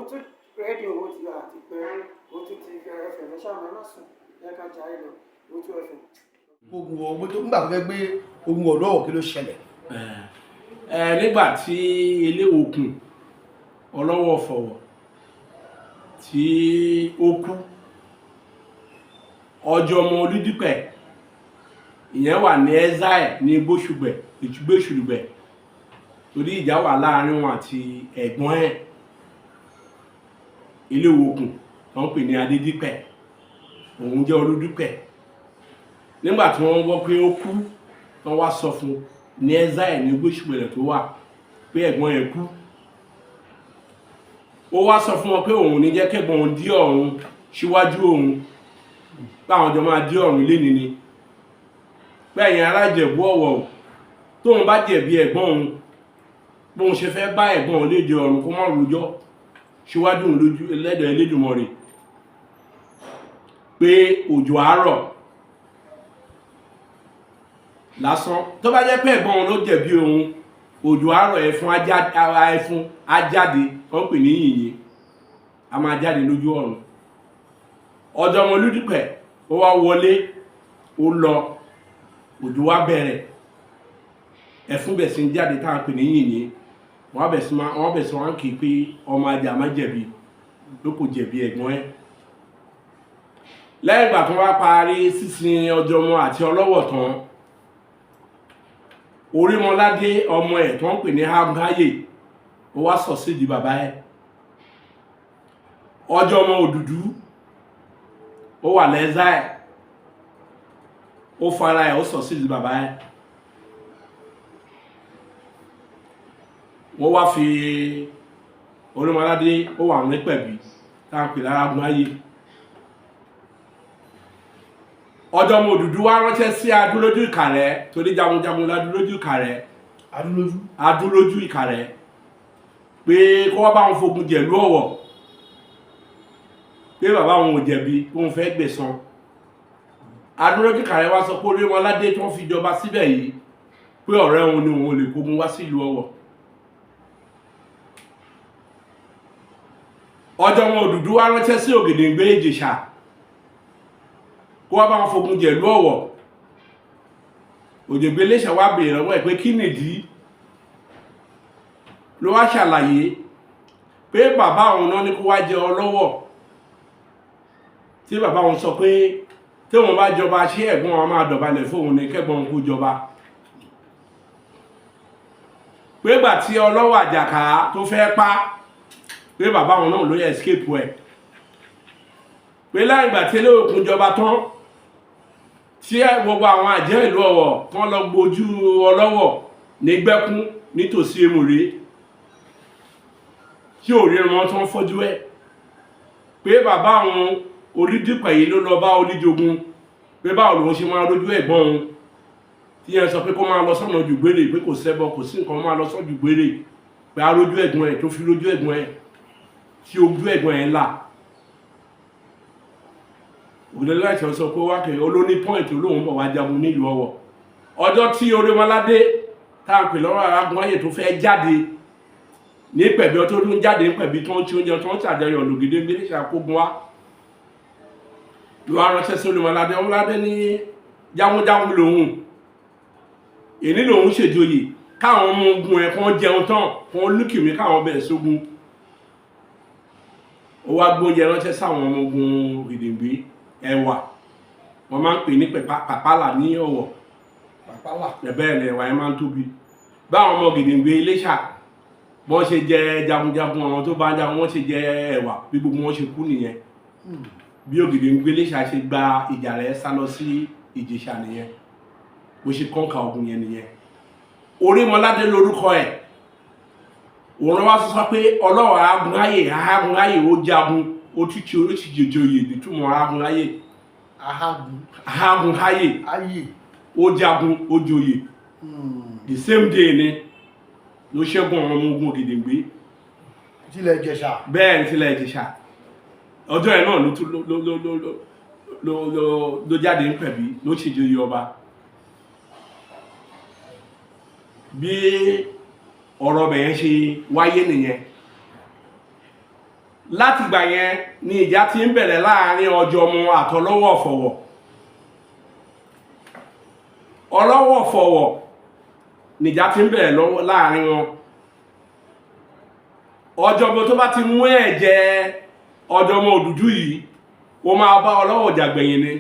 Owótú rédíò ó ti àti pé Owótú TV FM. Ẹ ṣáà ẹ má sùn, ẹ ká jayé lọ, Owótú FM. Ogun ọmọ tó ńgbà tó fẹ́ gbé ogun ọ̀dọ́ kí ló ṣẹlẹ̀? Ẹ nígbà tí Eléwòkun ọlọ́wọ́ fọ̀wọ̀ tí ó kú, ọjọ́ ọmọ Olúdípẹ̀ ìyẹn wà ní ẹ́záì ní gbóṣùgbẹ̀ ìtúgbèṣùlùgbẹ̀, torí ìjà wà láàrin wọn àti ẹ̀gbọ́n ẹ̀ Eléwòkun tó ń pè ní Adédípẹ̀, òun jẹ́ Olúdípẹ̀. Nígbà tí wọ́n gbọ́ pé ó kú, wọ́n wá sọ fún ní ẹ́záì ní gbóṣùgbẹ̀lẹ̀ tó wà pé ẹ̀gbọ́n ẹ̀ kú. Ó wá sọ fún wọn pé òun ní jẹ́ kẹ́gbọ́n òun dí ọ̀run síwájú òun, báwọn jọ máa dí ọ̀run léni ni, pé ẹ̀yin ará Ìjẹ̀bú Ọ̀wọ̀ o, tóun bá jẹ̀bi ẹ̀gbọ́n òun, bóun ṣe fẹ́ bá ẹ̀gbọ́n òun léde ọ̀run, kó má rojọ́ síwájú òun lójú ẹlẹ́dọ̀ Elédùmarè pé òjò àárọ̀ lásán. Tó bá jẹ́ pé ẹ̀gbọ́n òun ló jẹ̀bi òun, òjò àárọ̀ ẹ̀fún ẹ̀fún á jáde, wọ́n pè ní yìnyín, a máa jáde lójú ọ̀run. Ọjọ́ ọmọ Olúdípẹ̀ ó wá wọlé, ó lọ, òjò wá bẹ̀rẹ̀, ẹ̀fún bẹ̀ sí ń jáde tá à ń pè ní yìnyín. Wọ́n bẹ̀ sí wọn kì í pé ọmọ ajá má jẹ̀bi ló kò jẹ̀bi ẹ̀gbọ́n ẹ̀. Lẹ́yìn ìgbà tó wá parí sísin ọjọ́ ọmọ àti ọlọ́wọ̀ tán, Orímọládé ọmọ ẹ̀ tó ń pè ní Hágáyè ó wá sọ sí di bàbá ẹ̀. Ọjọ́ ọmọ Òdùdú ó wà lẹ́zà ẹ̀, ó fara ẹ̀, ó sọ sí di bàbá ẹ̀. Wọ́n wá fi Orímọládé ó wà ní pẹ̀bí tá à ń pè lárágún ayé. Ọjọ́ ọmọ Òdùdú wá ránṣẹ́ sí Adúlójú Ìkàrẹ́, torí jagunjagun ládúlójú Ìkàrẹ́. Adúlójú. Adúlójú Ìkàrẹ́ pé kó wá bá wọn fogun jẹ̀lú Ọ̀wọ̀, pé bàbá wọn ò jẹ̀bi, òun fẹ́ gbẹ̀san. Adúlójú Ìkàrẹ́ wá sọ pé Orímọládé tó ń fi jọba síbẹ̀ yìí, pé ọ̀rẹ́ òun ni, òun ò lè kógun wá sílùú Ọ̀wọ̀. Ọjọ́ wọn Òdùdú wá ránṣẹ́ sí Ògèdèngbé Ìjẹ̀ṣà kó wá bá wọn fogun jẹ̀lú Ọ̀wọ̀. Ògèdèngbé Iléṣà wá béèrè lọ́wọ́ ẹ̀ pé kí nìdí, ló wá ṣàlàyé pé bàbá òun náà ní kó wá jẹ ọlọ́wọ̀, tí bàbá òun sọ pé tí òun bá jọba, ṣé ẹ̀gbọ́n wọn máa dọ̀bálẹ̀ fóun ní kẹ́gbọ́n òun kó jọba. Pé gbà tí ọlọ́wọ̀ Àjàká tó fẹ́ pa, pé bàbá òun náà ló yẹ escape ẹ̀, pé láì gbà tí Eléwòkun jọba tán, tí gbogbo àwọn àjẹ́ ìlú Ọ̀wọ̀ kan lọ gbojú ọlọ́wọ̀ nígbẹ́kún nítòsí Èmùrè tí ò ríran wọn tó ń fọ́jú ẹ̀, pé bàbá àwọn Olúdípẹ̀ yìí ló lọ bá Olújogun pé báwo lòun ṣe máa rójú ẹ̀gbọ́n òun, tí yẹn sọ pé kó máa lọ sọ́nà jùgbére, pé kò sẹ́bọ, kò sí nǹkan, máa lọ sọ́nà jùgbére, pé á rójú ẹ̀gbọ́n ẹ̀, tó fi rójú ẹ̀gbọ́n ẹ̀, tí ojú ẹ̀gbọ́n ẹ̀ là. Ògùndélé láti sọ pé wá kẹ́ olóní pọ́ìntì olóhùn bọ̀ wá jagun nílùú Ọ̀wọ̀. Ọjọ́ tí Orímọládé tá à ń pè lọ́rọ̀ Arágúnmáyè tó fẹ́ jáde ní pẹ̀bí, ọtọ́ tó ń jáde ní pẹ̀bí tó ń tí oúnjẹ tó ń ṣàjọyọ̀ lògèdè ń ṣàkógun wá ló wá ránṣẹ́ sí Orímọládé. Ọmọládé ní jagunjagun lòun, èní lòun ṣèjòyè, káwọn ọmọ ogun ẹ̀ kan jẹun tán, kan lúkìmí, káwọn bẹ̀rẹ̀ sógun. Ó wá gbóúnjẹ ránṣẹ́ sáwọn ọmọ ogun Ògèdèngbé. Ẹ̀wà wọ́n máa ń pè ní pàpàlà ní Ọ̀wọ̀. Pàpàlà. Bẹ́ẹ̀ ni, ẹ̀wà yẹn máa ń tóbi. Báwọn ọmọ Ògèdèngbé Iléṣà bọ́n ṣe jẹ jagunjagun, àwọn tó bá ń jagun, wọ́n ṣe jẹ ẹ̀wà, bí gbogbo wọn ṣe kú nìyẹn. Bí Ògèdèngbé Iléṣà ṣe gba ìjà rẹ̀ sá lọ sí Ìjẹ̀ṣà nìyẹn, bó ṣe kọ́ńkà ogun yẹn nìyẹn. Orímọládé lórúkọ ẹ̀. Òun wá sọ pé ọlọ́wọ̀ Arágúnráyè, Arágúnráyè ó jagun, ó tún ti ó ti jòjòyè, nítumọ̀ Arágúnráyè. Ahagun. Arágúnráyè. Ayé. Ó jagun, ó joyè. The same day ni ló ṣẹ́gun àwọn ọmọ ogun Ògèdèngbé. Tilẹ̀ Ìjẹ̀ṣà. Bẹ́ẹ̀ ní tilẹ̀ Ìjẹ̀ṣà. Ọjọ́ yẹn náà ló tún ló ló ló ló ló ló ló jáde ń pẹ̀bí, ló ṣèjòyè ọba. Bí ọ̀rọ̀ ọbẹ̀ yẹn ṣe wáyé nìyẹn. Látìgbà yẹn ni ìjà ti ń bẹ̀rẹ̀ láàrin Ọjọ́mọ àtọlọ́wọ̀ Fọ̀wọ̀. Ọlọ́wọ̀ Fọ̀wọ̀ nìjà ti ń bẹ̀rẹ̀ lọ́wọ́ láàrin wọn. Ọjọ́mọ tó bá ti mú ẹ̀jẹ̀ Ọjọ́mọ Òdùdú yìí, ó máa bá Ọlọ́wọ̀ jàgbẹ̀yìn ni.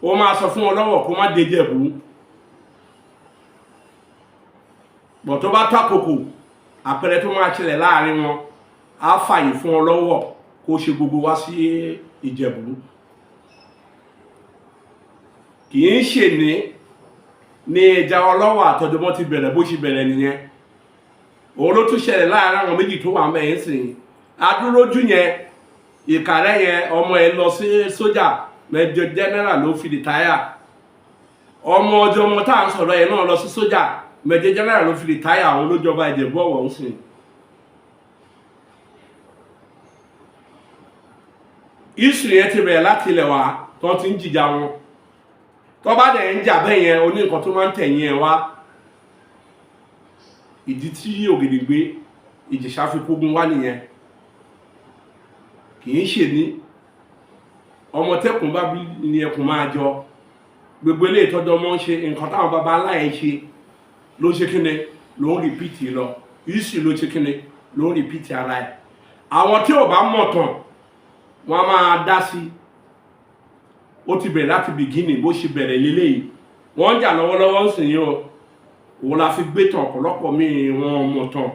Ó máa sọ fún Ọlọ́wọ̀ kó má déjẹ̀bú bọ̀. Tó bá tó àkókò, àpẹẹrẹ tó máa ṣẹlẹ̀ láàrin wọn, á fàyè fún Ọlọ́wọ̀ kó ṣe gbogbo wá sí Ìjẹ̀bú. Kì í ṣe ní ìjà Ọlọ́wọ̀ àtọjọmọ́ ti bẹ̀rẹ̀. Bó ṣe bẹ̀rẹ̀ nìyẹn. Òun ló tún ṣẹlẹ̀ láàrin àwọn méjì tó wà mẹ́yìn sìn. Adúrójú yẹn, Ìkàrẹ́ yẹn, ọmọ ẹ lọ sí sójà, major general ló fi retire. Ọmọ ọjọ́ ọmọ tá à ń sọ̀rọ̀ yẹn náà lọ sí sójà, major general ló fi retire. Àwọn olójọba Ìjẹ̀bú Ọ̀wọ̀ ń sìn. Ìsìn yẹn ti bẹ̀rẹ̀ láti ilẹ̀ wá tó ti ń jìjà wọn. Tó bá dẹ̀ ń jà bẹ́ẹ̀ yẹn, oní nǹkan tó máa ń tẹ̀yìn ẹ̀ wá. Ìdí tí Ògèdèngbé Ìjẹ̀ṣà fi kógun wá nìyẹn. Kì í ṣe ní ọmọ tẹkùn bá bí ni ẹkùn máa jọ. Gbogbo eléyìí tọ́jú ọmọ ń ṣe, nǹkan táwọn baba ńlá yẹn ṣe ló ṣe kíni, ló ń repeat lọ. Ìsì ló ṣe kíni, ló ń repeat ara ẹ̀. Àwọn tí ò bá mọ̀ tán, wọ́n á máa dá sí. Ó ti bẹ̀rẹ̀ láti beginning. Bó ṣe bẹ̀rẹ̀ lélẹ́yìí, wọ́n ń jà lọ́wọ́lọ́wọ́ ń sìn yín o. Òun la fi gbé tàn. Ọ̀pọ̀lọpọ̀ míì, wọn mọ̀ tán,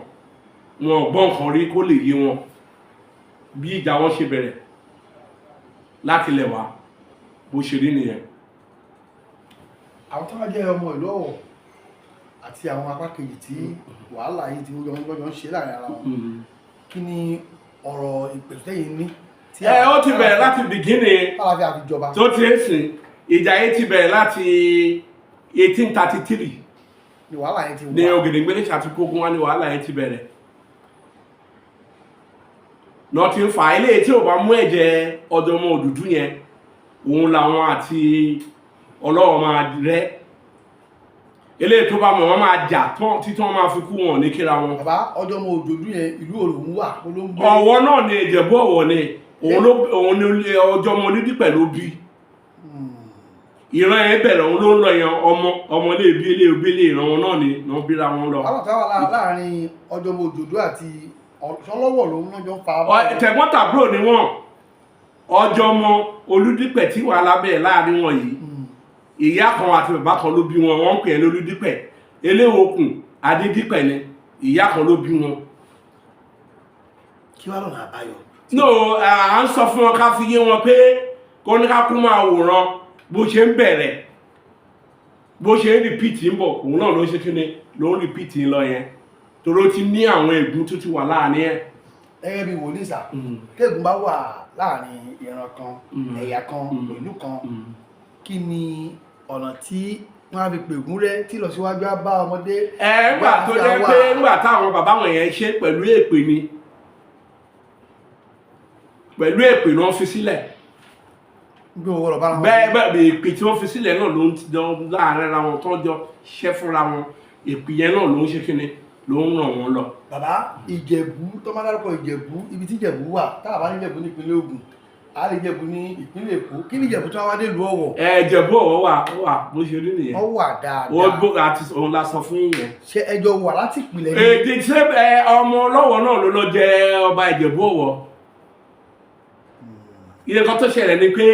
wọn gbọ́ nǹkan rí kó lè yé wọn bí ìjà wọn ṣe bẹ̀rẹ̀ láti ilẹ̀ wá. Bó ṣe rí nìyẹn. Àwọn tó wá jẹ́ ọmọ ìlú Ọ̀wọ̀ àti àwọn apá kejì tí wàhálà yìí tí wọ́n jọ ń ṣe láàrin ara wọn, kí ni ọ̀rọ̀ ìpèsè yìí ní tí Ẹ ó ti bẹ̀rẹ̀ láti beginning. Tálàfíà fi jọba. Tó ti ń sìn, ìjà yìí ti bẹ̀rẹ̀ láti 1833. Ni wàhálà yẹn ti Ní wà. Ògèdèngbé ṣàtúkógún wá ní wàhálà yẹn ti bẹ̀rẹ̀ lọ ti ń fa eléyìí. Tí ò bá mú ẹ̀jẹ̀ Ọ̀dọ́mọ Òdùdú yẹn, òun làwọn àti Ọlọ́wọ́ máa rẹ́. Eléyìí tó bá mọ̀, wọ́n máa jà tán títí wọ́n máa fi kú, wọn ní kíra wọn. Bàbá, Ọjọ́mọ Òdòdó yẹn, ìlú òròhún wà ló ń gbé? Ọ̀wọ̀ náà ni, Ìjẹ̀bú Ọ̀wọ̀ ni. Òun ló, òun ni Ọjọ́mọ Onídìpẹ̀ ló bí. Ìran yẹn bẹ̀rẹ̀, òun ló ń lọ yẹn. Ọmọ ọmọ ilé bí ilé bí ilé, ìran wọn náà ni wọ́n bíra wọn lọ. Wàhálà tó wà láàrin Ọjọ́mọ Òdòdó àti Ọlọ́wọ̀ lòun náà jọ ń fa. Tẹ̀gbọ́n tàbúrò ni wọ́n. Ọjọ́mọ Olúdípẹ̀ tí wàhálà bẹ̀rẹ̀ láàrin wọn yìí, ìyá kan àti bàbá kan ló bí wọn. Wọ́n ń pè é lólúdípẹ̀. Eléwokùn Adédípẹ̀ ni, ìyá kan ló bí wọn. Kí wàá lọ́nà àbáyọ? No, à ń sọ fún wọn, ká fi yé wọn pé kóníkákú máa wòran bó ṣe ń bẹ̀rẹ̀, bó ṣe ń repeat ń bọ̀. Òun náà ló ṣe kí ni, ló ń repeat ń lọ yẹn, torí ó ti ní àwọn ègún tó ti wà láàrin ẹ̀. Gẹ́gẹ́ bí wòlíì sà, tẹ́gùn bá wà láàrin ìran kan, ẹ̀yà kan, ìlú kan, kí ni ọ̀nà tí wọ́n á fi pègún rẹ́ tí ìlọsíwájú á bá ọmọdé? Ẹ ńgbà tó jẹ́ pé ńgbà táwọn bàbá wọn yẹn ṣe pẹ̀lú èpè ni, pẹ̀lú èpè ni wọ́n fi sílẹ̀. Bí owó ọ̀rọ̀ bára wọn. Bẹ́ẹ̀ bẹ́ẹ̀, èpè tí wọ́n fi sílẹ̀ náà ló ń jọ láàrin ara wọn tó jọ ṣẹ́ fúnra wọn. Èpè yẹn náà ló ń ṣe kíni, ló ń ràn wọ́n lọ. Bàbá, Ìjẹ̀bú tó máa dárúkọ Ìjẹ̀bú, ibi tí Ìjẹ̀bú wà, tá a bá ní Ìjẹ̀bú ní ìpínlẹ̀ Ògùn, a lè Ìjẹ̀bú ní ìpínlẹ̀ Èkó. Kí ni Ìjẹ̀bú tó wá dé ìlú Ọ̀wọ̀? Ẹ Ìjẹ̀bú Ọ̀wọ̀ wà, ó wà. Bó ṣe rí nìyẹn. Wọ́n wà Ó dáadáa. gbó àti òun la sọ fún yẹn. Ṣé ẹjọ́ wà láti ìpìlẹ̀ ni? Èdè ṣé ẹ ọmọ Ọlọ́wọ̀ náà ló lọ jẹ ọba Ìjẹ̀bú Ọ̀wọ̀. Ilé kan tó ṣẹlẹ̀ ni pé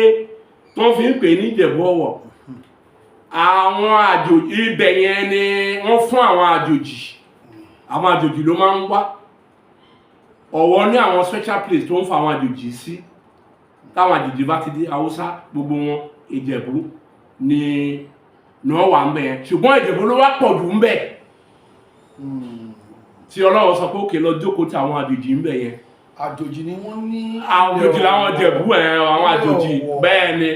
wọ́n fi ń pè ní Ìjẹ̀bú Ọ̀wọ̀, àwọn àjòjì ibẹ̀ yẹn ni wọ́n fún àwọn àjòjì. Àwọn àjòjì ló máa ń wá. Ọ̀wọ̀ ní àwọn special place tó ń fa àwọn àjòjì sí. Táwọn àjòjì bá ti dé, Haúsá gbogbo wọn, Ìjẹ̀bú ni wọ́n wà ń bẹ̀ yẹn. Ṣùgbọ́n Ìjẹ̀bú ló wá pọ̀ jù ń bẹ̀, tí Ọlọ́run sọ pé òkè lọ jókòó tí àwọn àjòjì ń bẹ̀ yẹn. Àjòjì ni wọ́n ní. Àwọn àjòjì làwọn Jẹ̀bú ẹ̀, àwọn àjòjì. Ọ̀wọ̀. Bẹ́ẹ̀ ni,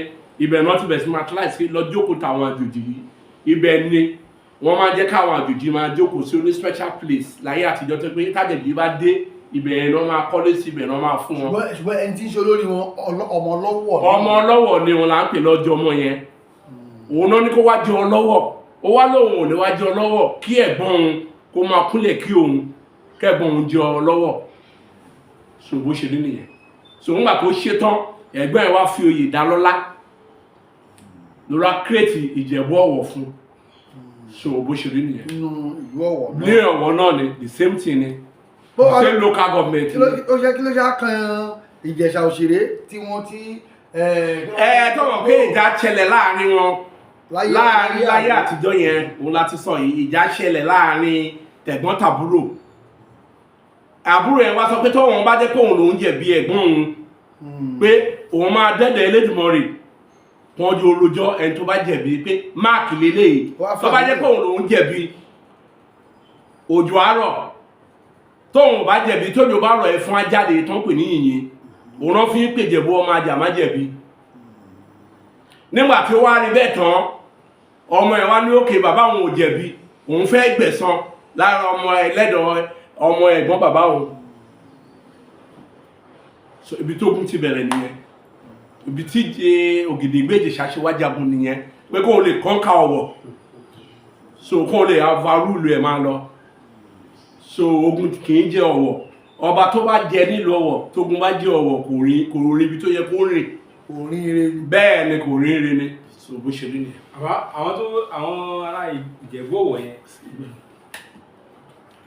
ibẹ̀ náà ti bẹ̀ sí máa kíláàsì lọ jókòó tí àwọn àjòjì yìí. Ibẹ̀ ni wọ́n máa jẹ́ káwọn àjòjì máa jókòó sí oní special place láyé àtijọ́, tó pé tájèjì bá dé, ibẹ̀ yẹn náà máa kọ́lé sí, ibẹ̀ náà máa fún wọn. Ṣùgbọ́n ẹni tí ń ṣe olórí wọn, ọmọ Ọlọ́wọ̀ ni. Ọmọ Ọlọ́wọ̀ ni wọn là ń pè lọ́jọ́ ọmọ yẹn. Òun náà ní kó wá jẹ Ọlọ́wọ̀, ó wá lóun ò lè wá jẹ Ọlọ́wọ̀ kí ẹ̀gbọ́n òun kó máa kúnlẹ̀ kí òun, kẹ́gbọ́n òun jẹ Ọlọ́wọ̀. So bó ṣe rí nìyẹn. So ńgbà tó ṣe tán, ẹ̀gbọ́n ẹ̀ wá fi oyè dá lọ́lá lóra, create Ìjẹ̀bú Ọ̀wọ̀ fún. So bó ṣe rí nìyẹn. Nínú ìlú Ọ̀wọ̀ Ní náà. Ọ̀wọ̀ náà ni, the same thing ni, Bó the same local government kí ló ni. Ó ṣe kí ló ṣe á kan Ìjẹ̀ṣà Òṣèré tí wọ́n ti Ẹ tọmọ pé ìjà ṣẹlẹ̀ láàrin wọn láàrin láyé àtijọ́ yẹn, òun láti sọ yìí. Ìjà ṣẹlẹ̀ láàrin tẹ̀gbọ́n tàbúrò. Àbúrò yẹn wá sọ pé tóun bá jẹ́ pé òun lòún jẹ̀bi ẹ̀gbọ́n òun, pé òun máa dẹ́dẹ̀ Elédùmarè wọn ju olójọ́ ẹni tó bá jẹ̀bi, pé máàkì lélẹ́yìí. Wá Tó bá fà jẹ́ mí. pé òun lòún jẹ̀bi, òjò àárọ̀. Tóun bá jẹ̀bi, tójò bá rọ̀, ẹ̀fọn á jáde tó ń pè ní yìnyín. Òun náà fi ń pèjẹ̀bú ọmọ ajá má jẹ̀bi. Nígbà tí ó wá rí bẹ́ẹ̀ tán, ọmọ ẹ̀ wá ní òkè bàbá òun ò jẹ̀bi, òun fẹ́ gbẹ̀san lára ọmọ ẹlẹ́dọ̀ ọmọ ẹ̀gbọ́n bàbá òun. So ibi tó ogun ti bẹ̀rẹ̀ nìyẹn, ibi tí Ògèdèngbé Ìjẹ̀ṣà ṣe wá jagun nìyẹn, pé kóun lè conquer Ọ̀wọ̀, so kóun lè overrule ẹ̀ máa lọ. So ogun kì í jẹ́ Ọ̀wọ̀. Ọba tó bá jẹ nílùú Ọ̀wọ̀, tógun bá jẹ́ Ọ̀wọ̀, kò rí ibi tó yẹ kó rìn. Orin ire ni. Bẹ́ẹ̀ ni, kò rí ire ni. So bó ṣe rí nìyẹn. Àbá àwọn tó àwọn ará Ìjẹ̀bú Ọ̀wọ̀ yẹn,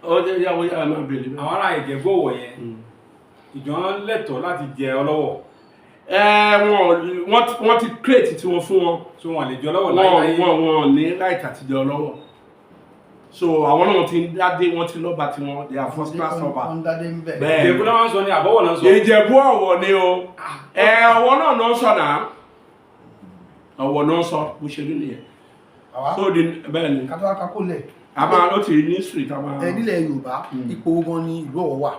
Ó jẹ́ yàwó yàrá náà bèrè bẹ́ẹ̀. àwọn ará Ìjẹ̀bú Ọ̀wọ̀ yẹn, ìjọ ń lẹ́tọ̀ọ́ láti jẹ Ọlọ́wọ̀? Ẹ wọ́n ti create tiwọn fún wọn. Tí wọ́n lè jẹ Ọlọ́wọ̀ Wọ́n láyé? Wọ́n ní right àti jẹ Ọlọ́wọ̀. So àwọn náà ti ń dádé, wọ́n ti lọ́ba tiwọn, they are first class ọba. Wọ́n dádé ń bẹ̀. Bẹ́ẹ̀. Ìjẹ̀bú náà wọ́n sọ ní àbọ̀wọ̀ náà sọ? Ìjẹ̀bú Ọ̀wọ̀ ni o. Ẹ Ọ̀wọ̀ náà náà ń sọ náà, Ọ̀wọ̀ náà ń sọ. Bó ṣe rí nìyẹn. Àwa So the bẹ́ẹ̀ ni. Kátó wá kakó lẹ̀. A máa ó ti ní street a máa. Ẹ nílẹ̀ Yorùbá, ipò wo gan ni ìlú Ọ̀wọ̀ wà?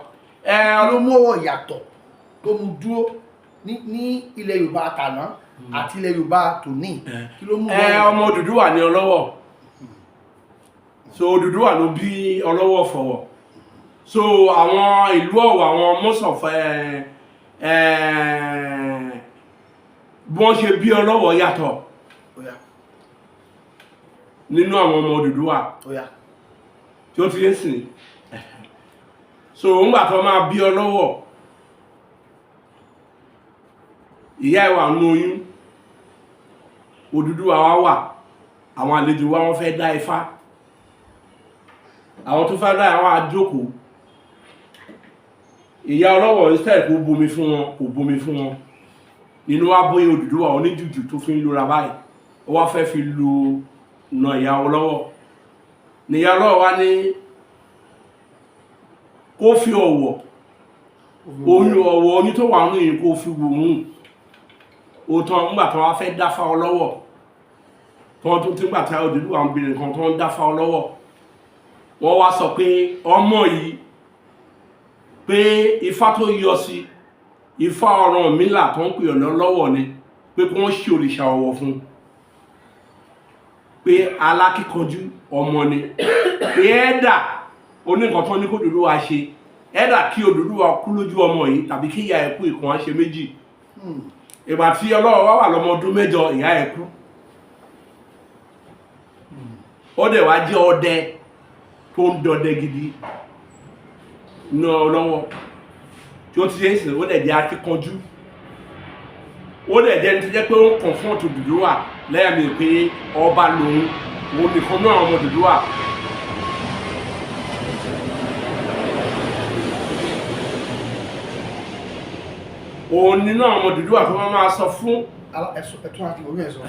Ẹ Kí ló mú Ọ̀wọ̀ yàtọ̀ tó mú dúró ní ilẹ̀ Yorùbá àtàná àti ilẹ̀ Yorùbá tòní? Kí ló mú Ẹ Ọ̀wọ̀? ọmọ Odùduwà ní Ọlọ́wọ̀. So Odùduwà ló bí Ọlọ́wọ̀ fọwọ́. So àwọn ìlú Ọ̀wọ̀, àwọn most of ẹ ẹ bí wọ́n ṣe bí Ọlọ́wọ̀ yàtọ̀ Ó yá, nínú àwọn ọmọ Odùduwà ó yá. tí ó ti ń sìn. So ńgbà tó máa bí Ọlọ́wọ̀, ìyá ẹ̀ wà nínú oyún. Odùduwà wá wà, àwọn àlejò wa, wọ́n fẹ́ dá Ifá. Àwọn tó fẹ́ dá, àwọn àjókòó. Ìyá Ọlọ́wọ̀, instead kó bomi fún wọn, kò bomi fún wọn. Nínú wa bóyá Odùduwà oníjùjù tó fi ń lura báyìí, ó wá fẹ́ fi lu nà ìyá Ọlọ́wọ̀. Níyà Ọlọ́wọ̀ wá ní kó fi ọ̀wọ̀ oyún, ọ̀wọ̀ oyún tó wà nínú yìí, kó fi wò ó. Ó tán. Ńgbà tó wá fẹ́ dáfá Ọlọ́wọ̀ tó tún tí, ńgbà tí Odùduwà ń bèrè nǹkan tó ń dáfá Ọlọ́wọ̀, wọ́n wá sọ pé ọmọ yìí, pé ifá tó yọ sí, ifá Ọ̀rúnmìlà tó ń pè ọ̀nà lọ́wọ́ ni, pé kí wọ́n ṣe òrìṣà Ọ̀wọ̀ fún un, pé alákíkanjú ọmọ ni, pé ẹ̀ẹ́dà oníkan tó ní kó Odùduwà ṣe, ẹ̀ẹ́dà kí Odùduwà kú lójú ọmọ yìí tàbí kí ìyá ẹ̀ kú, ìkan á ṣe méjì. Ìgbà tí Ọlọ́wọ̀ wá wà lọ́mọ ọdún 8, ìyá ẹ̀ kú. Ó dẹ̀ wá jẹ́ ọdẹ tó ń dọdẹ gidi ní Ọlọ́wọ́ tí ó ti ṣe é sìn. Ó dẹ̀ jẹ́ akíkanjú, ó dẹ̀ jẹ́ ní tó jẹ́ pé ó ń confront Odùduwà lẹ́yìn mi pé ọba lòun, òun nìkan náà ọmọ Odùduwà. Òun nínú àwọn ọmọ Odùduwà tó máa máa sọ fún Ẹ̀tún àti orí ẹ̀sọ́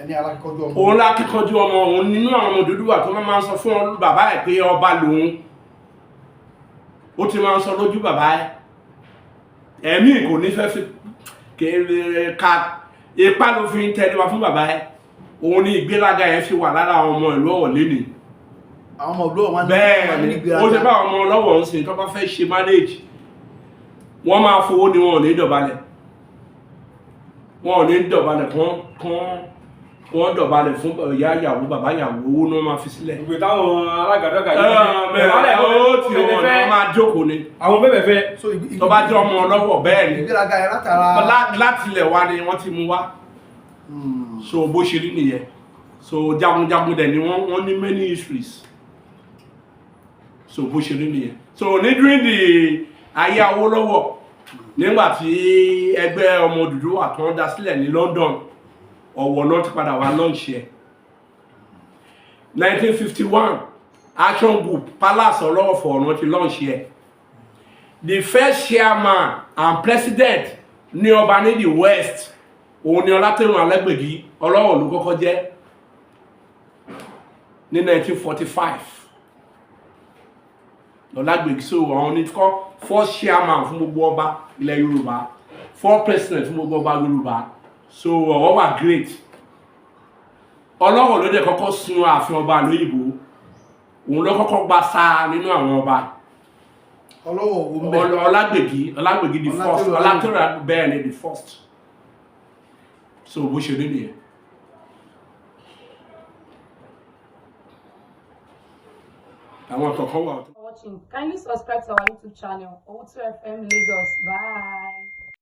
ẹni alákọ̀ọ́jú ọmọ. Òun lákíkanjú ọmọ. Òun nínú àwọn ọmọ Odùduwà tó máa máa sọ fún bàbá ẹ̀ pé ọba lòun. Ó ti máa ń sọ lójú bàbá ẹ̀, ẹ̀mí kò ní fẹ́ fi ka ipá ló fi ń tẹríba fún bàbá ẹ̀. Òun ní ìgbéraga ẹ̀ fi wà lára àwọn ọmọ ìlú Ọ̀wọ̀ lénìí. Àwọn ọmọ ìlú Ọ̀wọ̀ wọn Bẹ́ẹ̀ ní ni. ìgbéraga. Ó ṣe bá àwọn ọmọ ọlọ́wọ̀ ń sìn, tó bá fẹ́ ṣe marriage, wọ́n máa fowó ni, wọn ò ní dọ̀bálẹ̀. Wọn ò ní dọ̀bálẹ̀ kán kán wọ́n dọ̀bálẹ̀ fún ìyá ìyàwó, bàbá ìyàwó. Owó náà máa fi sílẹ̀. Ìgbè táwọn alágàdọ́gà Bẹ́ẹ̀ ó ti wọn ni wọ́n máa jókòó ni. Àwọn bẹ́bẹ̀ fẹ́. So Tó bá jẹ́ ọmọ ọlọ́wọ̀, bẹ́ẹ̀ ni. Ìgbéraga ẹ̀ látara Láti ilẹ̀ wa ni wọ́n ti mú wá. So bó ṣe rí nìyẹn. So jagunjagun dẹ̀ ni wọ́n, wọ́n ní many histories. So bó ṣe rí nìyẹn. So ní during the ayé Awólọ́wọ̀ Nígbà tí ẹgbẹ́ ọmọ Odùduwà tó ń dá sílẹ̀ ní London, Ọ̀wọ̀ náà ti padà wá launch ẹ̀. 1951, Action Group, Palace Ọlọ́wọ̀fọ̀ ọ̀nà ti launch ẹ̀. The first chairman and president ní ọba ní the West, òun ni Ọlátẹ̀rùn Alẹ́gbẹ̀gí. Ọlọ́wọ̀ ló kọ́kọ́ jẹ́ ní 1945 lọ́lágbègí. So àwọn ní kọ́ first chairman fún gbogbo ọba ilẹ̀ Yorùbá, first president fún gbogbo ọba Yorùbá. So Ọ̀wọ̀ wà great. Ọlọ́wọ̀ ló dẹ̀ kọ́kọ́ sun ààfin ọba lóyìnbó, òun ló kọ́kọ́ gba sáà nínú àwọn ọba. Ọlọ́wọ̀ wo ń bẹ̀? Ọlágbègí, Ọlágbègí the first. Ọlátẹ̀rù. Ọlátẹ̀rù, bẹ́ẹ̀ ni, the first. So bó ṣe rí nìyẹn. Àwọn kọ̀ọ̀kan wà. For watching. Kindly subscribe to our YouTube channel, O2 FM Lagos. Bye.